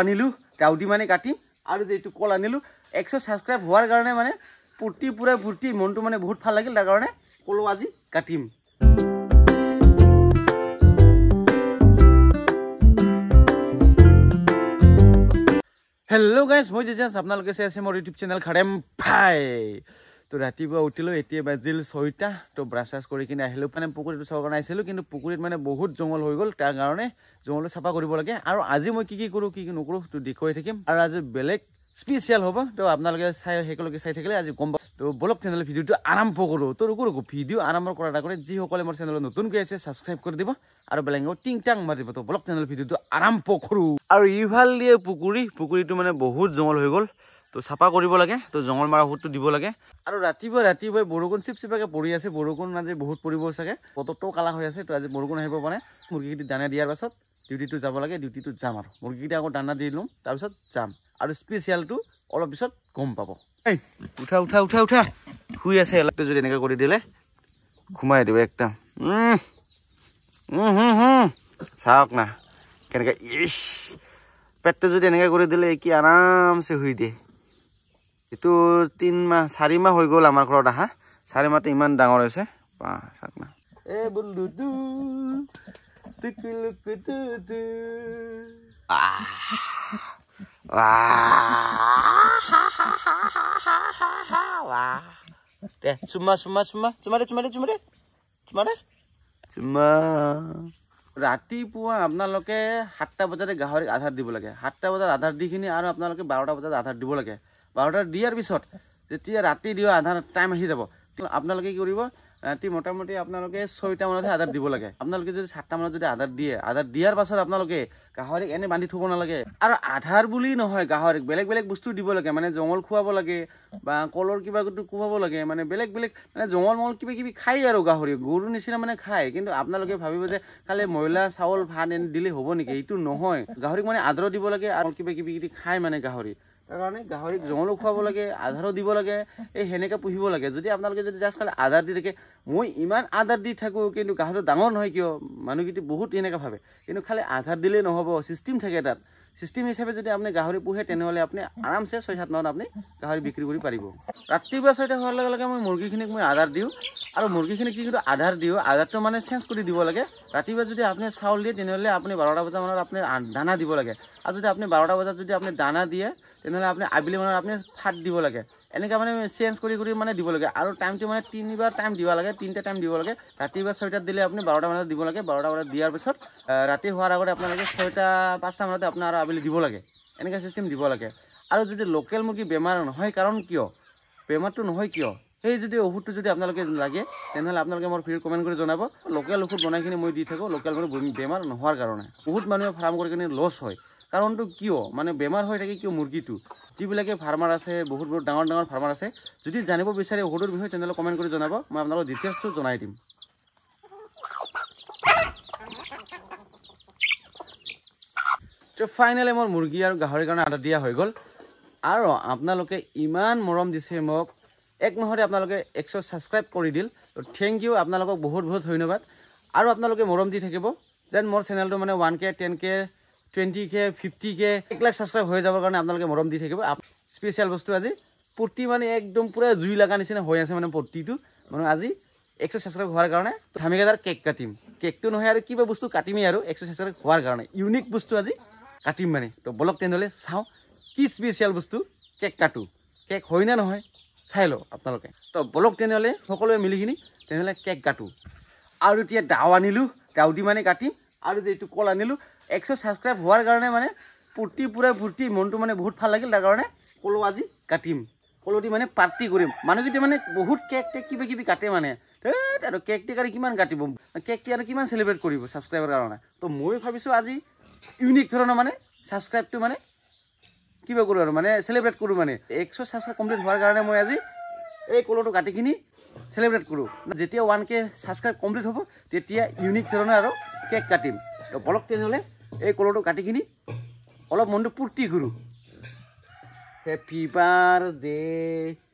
আনিলোঁ দাউদি মানে কাটিম আৰু যে এইটো কল আনিলোঁ 100 ছাবস্ক্ৰাইব হোৱাৰ কাৰণে মানে ফূৰ্তি পুৰা ফূৰ্তি মনটো মানে বহুত ভাল লাগিল, তাৰ কাৰণে কলো আজি কাটিম। হেল্ল' গাইজ, মই জিজাছ, আপোনালোকে চাই আছে মোৰ ইউটিউব চেনেল খাৰেম ভাই। তো ৰাতিপুৱা উঠিলোঁ, এতিয়া বাজিল 6টা। তো ব্ৰাছ চাছ কৰি কিনে আহিলোঁ, মানে পুখুৰীটো চাবৰ কাৰণে আহিছিলোঁ, কিন্তু পুখুৰীত মানে বহুত জংঘল হৈ গ'ল, তাৰ কাৰণে জংঘলটো চাফা কৰিব লাগে। আৰু আজি মই কি কি কৰোঁ কি কি নকৰোঁ তো দেখুৱাই থাকিম, আৰু আজি বেলেগ স্পেচিয়েল হ'ব, তো আপোনালোকে চাই সেইকেলগে চাই থাকিলে আজি গম পাব। তো বলক তেনেহ'লে ভিডিঅ'টো আৰম্ভ কৰোঁ। তো ৰুকো ৰুকো, ভিডিঅ' আৰম্ভ কৰাৰ আগতে যিসকলে মোৰ চেনেলত নতুনকৈ আছে ছাবস্ক্ৰাইব কৰি দিব আৰু বেলেগ টিং টাং মাৰি দিব। তো বলক তেনেহ'লে ভিডিঅ'টো আৰম্ভ কৰোঁ। আৰু ইফাল দিয়ে পুখুৰী, পুখুৰীটো মানে বহুত জংঘল হৈ গ'ল, তো চাফা কৰিব লাগে, তো জংঘল মৰা ঔষধটো দিব লাগে। আৰু ৰাতিপুৱা ৰাতিপুৱাই বৰষুণ চিপচিপাকৈ পৰি আছে, বৰষুণ আজি বহুত পৰিব চাগে, বতৰটোও কালা হৈ আছে, তো আজি বৰষুণ আহিব পাৰে। মুৰ্গীকেইটি দানা দিয়াৰ পাছত ডিউটিটো যাব লাগে, ডিউটিটোত যাম আৰু মুৰ্গীকেইটা আকৌ দানা দি ল'ম, তাৰপিছত যাম। আৰু স্পেচিয়েলটো অলপ পিছত গম পাব। এই উঠা উঠা উঠা উঠা, শুই আছে। এলাহটো যদি এনেকৈ কৰি দিলে ঘুমাই দিব একদম। চাওক না কেনেকৈ, ইছ পেটটো যদি এনেকৈ কৰি দিলে কি আৰামছে শুই দিয়ে। এইটো 3 মাহ 4 মাহ হৈ গ'ল আমাৰ ঘৰত আহা, 4 মাহতে ইমান ডাঙৰ হৈছে। চাওক না, এ বলু দে চুমা চুমা চুমা চুমা দে চুমা দে চুমা দে চুমা দে চুমা। ৰাতিপুৱা আপোনালোকে 7টা বজাতে গাহৰিক আধাৰ দিব লাগে, 7টা বজাত আধাৰ দি কিনি আৰু আপোনালোকে 12টা বজাত আধাৰ দিব লাগে। 12টা দিয়াৰ পিছত যেতিয়া ৰাতি দিয়া আধাৰ টাইম আহি যাব, আপোনালোকে কি কৰিব, ৰাতি মোটামুটি আপোনালোকে 6টা মানতহে আধাৰ দিব লাগে। আপোনালোকে যদি 7টা মানত যদি আধাৰ দিয়ে, আধাৰ দিয়াৰ পাছত আপোনালোকে গাহৰিক এনে বান্ধি থ'ব নালাগে। আৰু আধাৰ বুলি নহয়, গাহৰিক বেলেগ বেলেগ বস্তু দিব লাগে, মানে জংঘল খুৱাব লাগে বা কলৰ কিবা কিবি খুৱাব লাগে, মানে বেলেগ বেলেগ মানে জংঘল মংঘল কিবা কিবি খায় আৰু গাহৰি গৰুৰ নিচিনা মানে খায়। কিন্তু আপোনালোকে ভাবিব যে খালি ময়লা চাউল ভাত এনে দিলে হ'ব নেকি, এইটো নহয়। গাহৰিক মানে আধাৰো দিব লাগে আৰু কিবা কিবি খায় মানে গাহৰি, তাৰ কাৰণে গাহৰিক জংঘলো খুৱাব লাগে, আধাৰো দিব লাগে, এই সেনেকৈ পুহিব লাগে। যদি আপোনালোকে যদি জাষ্ট খালি আধাৰ দি থাকে, মই ইমান আধাৰ দি থাকোঁ কিন্তু গাহৰিটো ডাঙৰ নহয় কিয়, মানুহকেইটি বহুত এনেকৈ ভাবে। কিন্তু খালি আধাৰ দিলেই নহ'ব, ছিষ্টেম থাকে তাত। ছিষ্টেম হিচাপে যদি আপুনি গাহৰি পোহে তেনেহ'লে আপুনি আৰামছে 6-7 মাহত আপুনি গাহৰি বিক্ৰী কৰি পাৰিব। ৰাতিপুৱা 6টা হোৱাৰ লগে লগে মই মুৰ্গীখিনিক মই আধাৰ দিওঁ, আৰু মুৰ্গীখিনিক যিটো আধাৰ দিওঁ আধাৰটো মানে চেঞ্জ কৰি দিব লাগে। ৰাতিপুৱা যদি আপুনি চাউল দিয়ে তেনেহ'লে আপুনি 12টা বজা মানত আপুনি দানা দিব লাগে, আৰু যদি আপুনি 12টা বজাত যদি আপুনি দানা দিয়ে তেনেহ'লে আপুনি আবেলি মানত আপুনি ভাত দিব লাগে। এনেকৈ মানে চেঞ্জ কৰি কৰি মানে দিব লাগে। আৰু টাইমটো মানে 3বাৰ টাইম দিব লাগে, 3টা টাইম দিব লাগে। ৰাতিপুৱা 6টাত দিলে আপুনি 12টা মানত দিব লাগে, 12টা বজাত দিয়াৰ পিছত ৰাতি হোৱাৰ আগতে আপোনালোকে 6টা 5টা মানতে আপোনাৰ আৰু আবেলি দিব লাগে, এনেকৈ চিষ্টেম দিব লাগে। আৰু যদি লোকেল মুৰ্গী বেমাৰ নহয়, কাৰণ কিয় বেমাৰটো নহয় কিয়, সেই যদি ঔষধটো যদি আপোনালোকে লাগে তেনেহ'লে আপোনালোকে মোৰ ভিডিঅ' কমেণ্ট কৰি জনাব। লোকেল ঔষধ বনাই কিনি মই দি থাকোঁ, লোকেল মুৰ্গী বেমাৰ নোহোৱাৰ কাৰণে। বহুত মানুহে ফাৰ্ম কৰি কিনে লছ হয়, কাৰণটো কিয় মানে বেমাৰ হৈ থাকে কিয় মুৰ্গীটো। যিবিলাকে ফাৰ্মাৰ আছে, বহুত বহুত ডাঙৰ ডাঙৰ ফাৰ্মাৰ আছে, যদি জানিব বিচাৰে ঔষধৰ বিষয়ে তেনেহ'লে কমেণ্ট কৰি জনাব, মই আপোনালোকক ডিটেইলছটো জনাই দিম। তো ফাইনেলি মোৰ মুৰ্গী আৰু গাহৰিৰ কাৰণে আধাৰ দিয়া হৈ গ'ল। আৰু আপোনালোকে ইমান মৰম দিছে মোক, এক মাহতে আপোনালোকে 100 ছাবস্ক্ৰাইব কৰি দিল, তো thank U, আপোনালোকক বহুত বহুত ধন্যবাদ। আৰু আপোনালোকে মৰম দি থাকিব যেন মোৰ চেনেলটো মানে 1K 10K 20K 50K 1 lakh subscribe হৈ যাবৰ কাৰণে আপোনালোকে মৰম দি থাকিব। স্পেচিয়েল বস্তু আজি ফূৰ্তি মানে একদম পূৰা জুই লগা নিচিনা হৈ আছে, মানে ফূৰ্তিটো মানে আজি 100 ছাবস্ক্ৰাইব হোৱাৰ কাৰণে ধামেকেদাৰ কেক কাটিম। কেকটো নহয় আৰু কিবা বস্তু কাটিমেই আৰু 100 ছাবস্ক্ৰাইব হোৱাৰ কাৰণে ইউনিক বস্তু আজি কাটিম মানে। তো বলক তেনেহ'লে চাওঁ কি স্পেচিয়েল বস্তু কেক কাটো, কেক হয় নে নহয় চাই লওঁ আপোনালোকে। তো বলক তেনেহ'লে সকলোৱে মিলিখিনি তেনেহ'লে কেক কাটো। আৰু এতিয়া দাও আনিলোঁ, দাও দি মানে কাটিম। আৰু যে এইটো কল আনিলোঁ 100 ছাবস্ক্ৰাইব হোৱাৰ কাৰণে মানে ফূৰ্তি পুৰা ফূৰ্তি মনটো মানে বহুত ভাল লাগিল, তাৰ কাৰণে কলো আজি কাটিম। কলো দি মানে পাৰ্টি কৰিম। মানুহকেইটা মানে বহুত কেক টেক কিবা কিবি কাটে মানে, আৰু কেক টেক আৰু কিমান কাটিব, কেক আৰু কিমান চেলিব্ৰেট কৰিব ছাবস্ক্ৰাইবৰ কাৰণে। তো মই ভাবিছোঁ আজি ইউনিক ধৰণৰ মানে ছাবস্ক্ৰাইবটো মানে কিবা কৰোঁ আৰু মানে চেলিব্ৰেট কৰোঁ। মানে 100 ছাবস্ক্ৰাইব কমপ্লিট হোৱাৰ কাৰণে মই আজি এই কলটো কাটিখিনি চেলিব্ৰেট কৰোঁ। যেতিয়া 1K subscribe complete হ'ব তেতিয়া ইউনিক ধৰণৰ আৰু কেক কাটিম। তো বলক তেনেহ'লে এই কলটো কাটিখিনি অলপ মনটো ফূৰ্তি কৰোঁ। হেপী বাৰ্থডে,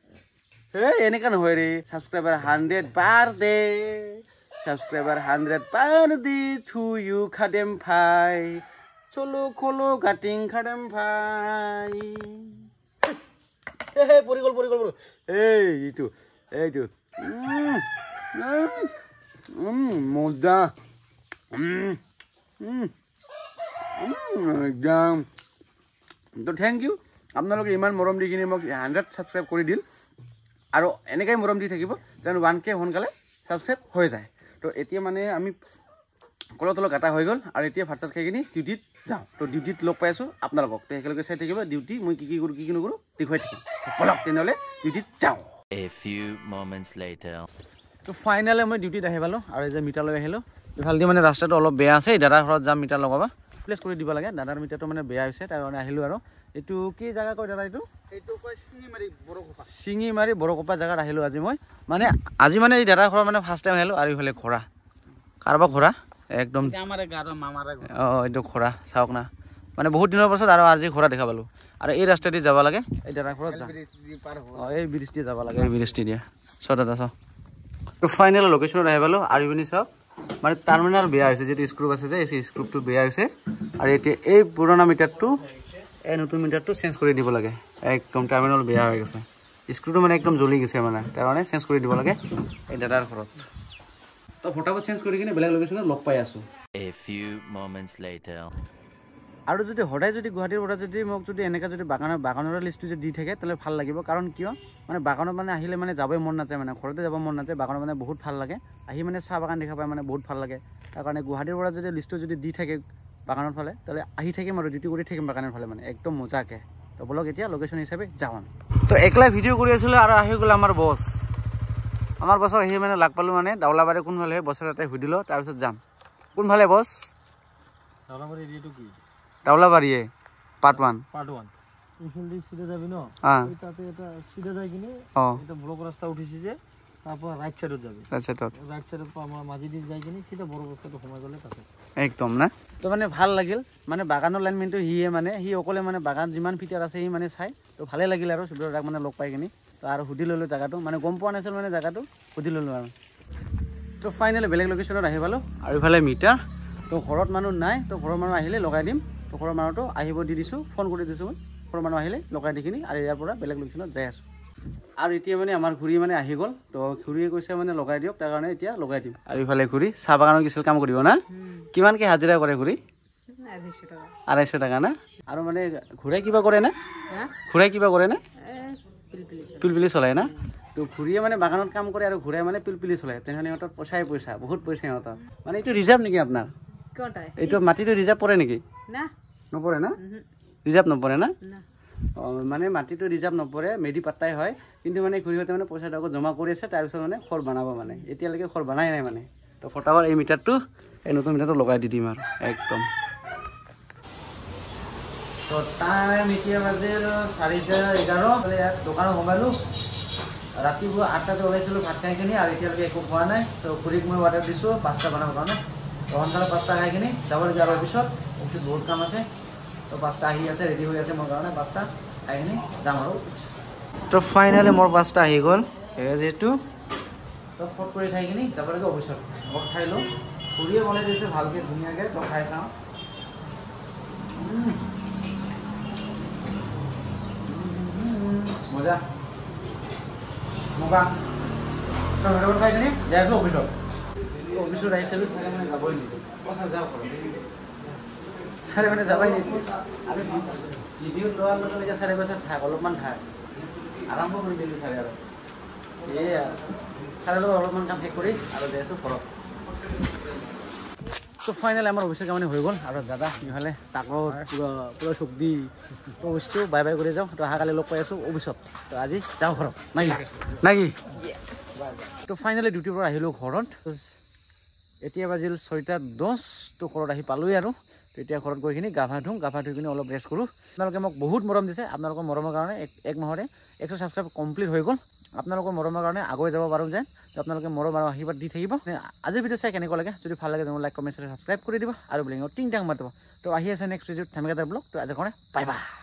এই এনেকুৱা নহয় ৰে, subscriber 100 birthday, subscriber 100 birthday to you Khadem Bhai. চলো খোলো কাটিং খাডাম ভাই। পৰি গ'ল পৰি গ'ল পৰি গ'ল। এইটো এইটো মজা একদম। তো thank U আপোনালোকে ইমান মৰম দি কিনি মোক 100 ছাবস্ক্ৰাইব কৰি দিল, আৰু এনেকৈ মৰম দি থাকিব যেন 1K সোনকালে ছাবস্ক্ৰাইব হৈ যায়। তো এতিয়া মানে আমি কল তল কাটা হৈ গ'ল, আৰু এতিয়া ভাত চাত খাই কিনি ডিউটিত যাওঁ। তো ডিউটিত লগ পাই আছোঁ আপোনালোকক, তো একেলগে চাই থাকিব ডিউটি মই কি কি কৰোঁ কি কি নকৰোঁ দেখুৱাই থাকিম। ব'লক তেনেহ'লে ডিউটিত যাওঁ। A few moments later. তো ফাইনেলি মই ডিউটিত আহি পালোঁ, আৰু এই যে মিটাৰ লৈ আহিলোঁ। ইফালেদি মানে ৰাস্তাটো অলপ বেয়া আছে, এই দাদাৰ ঘৰত যাম মিটাৰ লগাব, প্লেচ কৰি দিব লাগে। দাদাৰ মিটাৰটো মানে বেয়া হৈছে, তাৰ কাৰণে আহিলোঁ। আৰু এইটো কি জেগা কয় দাদা? এইটো এইটো কয় শিঙিমাৰী বৰকোপা। শিঙিমাৰী বৰকোপা জেগাত আহিলোঁ আজি মই। মানে আজি মানে এই দাদাৰ ঘৰত মানে ফাৰ্ষ্ট টাইম আহিলোঁ। আৰু ইফালে ঘোঁৰা, কাৰোবাৰ ঘোঁৰা একদম। অঁ এইটো ঘোঁৰা চাওক না, মানে বহুত দিনৰ পাছত আৰু আজি ঘোঁৰা দেখা পালোঁ। আৰু এই ৰাস্তাদি যাব লাগে, এই দাদাৰ ঘৰত যাম। অঁ এই ব্ৰিজ দি যাব লাগে, এই ব্ৰিজ দি দিয়া। চাওঁ দাদা চাওঁ। তো ফাইনেল লোকেশ্যনত আহি পালোঁ। আৰু ইপিনে চাওক মানে টাৰ্মিনেল বেয়া হৈছে, যিটো স্ক্ৰুপ আছে যে এই স্ক্ৰুপটো বেয়া হৈছে। আৰু এতিয়া এই পুৰণা মিটাৰটো এই নতুন মিটাৰটো চেঞ্জ কৰি দিব লাগে। একদম টাৰ্মিনেল বেয়া হৈ গৈছে, স্ক্ৰুটো মানে একদম জ্বলি গৈছে, মানে তাৰ কাৰণে চেঞ্জ কৰি দিব লাগে এই দাদাৰ ঘৰত। তো ফটাফট চেঞ্জ কৰি কিনে বেলেগ লোকেশ্যনত লগ পাই আছোঁ। A few moments later. আৰু যদি সদায় যদি গুৱাহাটীৰ পৰা যদি মোক যদি এনেকৈ যদি বাগানৰ লিষ্টটো যদি দি থাকে তেতিয়াহ'লে ভাল লাগিব। কাৰণ কিয় মানে বাগানত মানে আহিলে মানে যাবই মন নাযায়, মানে ঘৰতে যাব মন নাযায়। বাগানত মানে বহুত ভাল লাগে আহি, মানে চাহ বাগান দেখা পায়, মানে বহুত ভাল লাগে। তাৰ কাৰণে গুৱাহাটীৰ পৰা যদি লিষ্টটো যদি দি থাকে বাগানৰ ফালে তেতিয়াহ'লে আহি থাকিম আৰু ডিউটি কৰি থাকিম বাগানৰ ফালে, মানে একদম মজাকৈ। তো ব'লক এতিয়া লোকেশ্যন হিচাপে যাওঁ আমি। তো একলাই ভিডিঅ' কৰি আছিলোঁ আৰু আহি গ'ল আমাৰ বছ। আমাৰ বছৰ আহি মানে লগ পালোঁ, মানে দাউলাবাৰী কোনফালে বছৰ তাতে সুধিলোঁ, তাৰপিছত যাম। কোনফালে বছ? দাউলাবাৰী এৰিয়াটো কি? দাউলাবাৰীয়ে পাৰ্ট 1। পাৰ্ট 1 এইফালে চিধা যাবি ন, তাতে এটা চিধা যাই কিনে এটা ব্লক ৰাস্তা উঠিছে যে, তাৰপৰা ৰাইট সাইডত যাবি। ৰাইট সাইডত, ৰাইট সাইডত আমাৰ মাজেদি যাই কিনে চিধা বড় ৰাস্তাটো সোমাই গ'লে তাতে একদম না। তো মানে ভাল লাগিল, মানে বাগানৰ লাইনমেনটো সিয়ে মানে সি অকলে মানে বাগান যিমান ফিটাৰ আছে সি মানে চাই, তো ভালে লাগিল আৰু সুব্ৰতাক মানে লগ পাই কিনি। তো আৰু সুধি ল'লোঁ জেগাটো, মানে গম পোৱা নাছিল মানে জেগাটো সুধি ল'লোঁ আৰু। তো ফাইনেলি বেলেগ লোকেশ্যনত আহি পালোঁ। আৰু ইফালে মিটাৰ, তো ঘৰত মানুহ নাই, তো ঘৰৰ মানুহ আহিলে লগাই দিম। তো ঘৰৰ মানুহটো আহিব দি দিছোঁ, ফোন কৰি দিছোঁ মই। ঘৰৰ মানুহ আহিলে লগাই দি কিনি আৰু ইয়াৰ পৰা বেলেগ লোকেশ্যনত যাই আছোঁ। আৰু এতিয়া মানে আমাৰ খুৰী মানে আহি গ'ল, তো খুৰীয়ে কৈছে মানে লগাই দিয়ক, তাৰ কাৰণে এতিয়া লগাই দিম। আৰু ইফালে খুৰী চাহ বাগানৰ কিছু কাম কৰিব না? কিমানকৈ হাজিৰা কৰে খুৰী? 250 টকা না? আৰু মানে ঘূৰাই কিবা কৰে না? ঘূৰাই কিবা কৰে না? পিলপিলি চলায় না? তো খুৰীয়ে মানে বাগানত কাম কৰে আৰু ঘূৰাই মানে পিলপিলি চলায়। তেনেহ'লে সিহঁতৰ পইচাই পইচা, বহুত পইচা সিহঁতৰ। মানে এইটো ৰিজাৰ্ভ নেকি আপোনাৰ? এইটো মাটিটো ৰিজাৰ্ভ পৰে নেকি? নপৰে না? ৰিজাৰ্ভ নপৰে না? অঁ মানে মাটিটো ৰিজাৰ্ভ নপৰে, মেডি পাত্তাই হয়। কিন্তু মানে খুৰীহঁতে মানে পইচাটো আকৌ জমা কৰি আছে, তাৰপিছত মানে ঘৰ বনাব, মানে এতিয়ালৈকে ঘৰ বনাই নাই মানে। তো ফটাফট এই মিটাৰটো, এই নতুন মিটাৰটো লগাই দি দিম আৰু একদম। তো টাইম এতিয়া বাজিল 4:11। ইয়াত দোকানত সোমালোঁ, ৰাতিপুৱা 8টাতে ওলাইছিলোঁ ভাত খাই কিনি, আৰু এতিয়ালৈকে একো খোৱা নাই। তো খুৰীক মই অৰ্ডাৰ দিছোঁ পাস্তা বনাবৰ কাৰণে। তো সোনকালে পাস্তা খাই কিনি যাব লাগিব আৰু অফিচত, অফিচত বহুত কাম আছে। তো পাস্তা আহি আছে, ৰেডি হৈ আছে মোৰ কাৰণে, পাস্তা খাই কিনি যাম আৰু। তো ফাইনেলি মোৰ পাস্তা আহি গ'ল, এই যিহেতু তো ফট কৰি খাই কিনি যাব লাগিব অফিচত। মই খাই লওঁ, খুৰীয়ে বনাই দিছে ভালকৈ ধুনীয়াকৈ, তো খাই চাওঁ। মজা মজা। তো ফটাফট খাই কিনি যাই আছোঁ অফিচত। অফিচত আহিছিলোঁ, ছাৰে মানে যাবই নিদিয়ে। অঁ যাওঁ ছাৰে মানে যাবই নিদিয়ে। আৰু ভিডিঅ' লোৱাৰ লগে লগে ছাৰে কৈছে থাক অলপমান থাক, আৰম্ভ কৰি দিলোঁ ছাৰে। আৰু এয়া ছাৰৰ লগত অলপমান কাম শেষ কৰি আৰু যাই আছোঁ ঘৰত। তো ফাইনেলি আমাৰ অফিচৰ কাম হৈ গ'ল। আৰু দাদা ইফালে তাকো পুৰা পুৰা চুক্তি। তো অফিচটো বাই বাই কৰি যাওঁ। তো অহাকালি লগ পাই আছোঁ অফিচত। তো আজি যাওঁ ঘৰত নাকি নাকি? তো ফাইনেলি ডিউটিৰ পৰা আহিলোঁ ঘৰত। এতিয়া বাজিল 6:10। তো ঘৰত আহি পালোঁৱেই আৰু। তো এতিয়া ঘৰত গৈ কিনি গা পা ধুওঁ, গা পা ধুই কিনি অলপ ৰেষ্ট কৰোঁ। আপোনালোকে মোক বহুত মৰম দিছে, আপোনালোকৰ মৰমৰ কাৰণে এক মাহতে 100 ছাবস্ক্ৰাইব কমপ্লিট হৈ গ'ল। আপোনালোকৰ মৰমৰ কাৰণে আগুৱাই যাব পাৰোঁ যেন। তো আপোনালোকে মৰম আৰু আশীৰ্বাদ দি থাকিব। আজিৰ ভিডিঅ' চাই কেনেকুৱা লাগে? যদি ভাল লাগে লাইক, কমেণ্ট, শ্বেয়াৰ, ছাবস্ক্ৰাইব কৰি দিব আৰু বেলেগত টিং টাং মাৰিব। তো আহি আছে নেক্সট ভিডিঅ'ত ধামাকাদাৰ ব্লগ। তো আজিৰ কাৰণে বাই বাই।